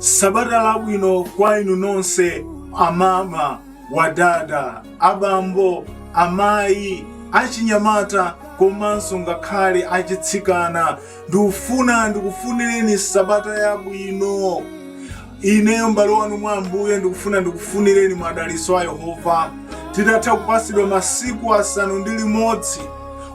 Sabata labwino kwa inu nonse, amama, wadada, abambo, amayi, achinyamata komanso ngakhale achitsikana. Ndikufuna ndikufunireni sabata yabwino. Ineyo m'bale wanu mwa Ambuye ndikufuna ndikufunireni madalitso a Yehova. Titatha kupasidwa masiku 6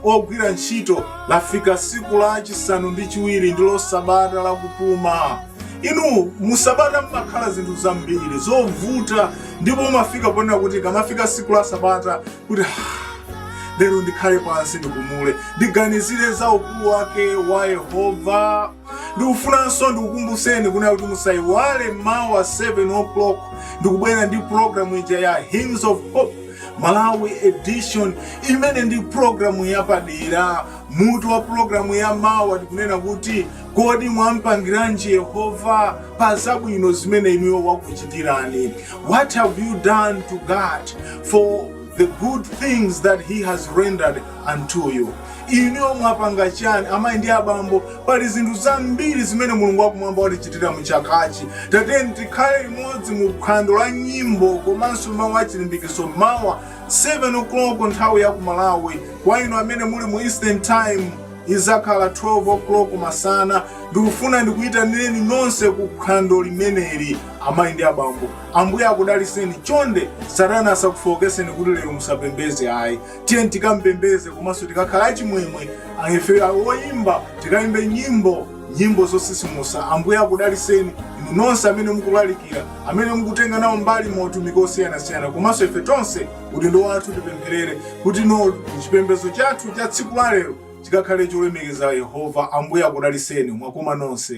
ogwira ntchito, lafika tsiku la chisanu ndi chiwiri, ndilo sabata lakupuma. Inu, musabata mmakhala zinthu zambiri zovuta, ndipo umafika ponena kuti kamafika tsiku la sabata kuti, "Ah, lero ndikhale pansi, ndipumule, ndiganizire za ukulu wake wa Yehova." Ndikufunanso ndikukumbuseni kunena kuti musayiwale, mawa 7 o'clock ndikubwera ndi programu ija ya Hymns of Hope Malawi Edition, imene ndi programu yapadera. Mutu wa programu ya mawa tikunena kuti, "Kodi mwampangiranji Yehova pa zabwino zimene inuyo wakuchitirani?" What have you done to God for the good things that He has rendered unto you? Inuyo mwapanga chani? Amayi ndi abambo, pali zinthu zambiri zimene Mulungu wakumwamba watichitira muchakachi. Tateni tikhale limodzi mu phwando la nyimbo komanso mawu achilimbikiso mawa 7 o'clock nthawi ya ku Malawi. Kwa inu amene muli mu Eastern Time, izakhala 12 o'clock masana. Ndikufuna ndikuyitanireni nonse ku phwando limeneli. Amayi ndi abambo, Ambuye akudaliseni. Chonde, Satana asakufowokeseni kuti lero musapembeze, ayi. Tiye tikampembeze komanso tikakhala achimwemwe. Ife woyimba tikayimbe nyimbo, nyimbo zosisimusa. Ambuye akudaliseni inu nonse amene mukulalikira, amene mukutenga nawo mbali mautumiki osiyanasiyana, komanso ife tonse udindo wathu tipempherere kuti no chipembedzo chathu cha tsiku la lero chikakhale cholemekeza Yehova. Ambuye akudaliseni. Mwakoma nonse.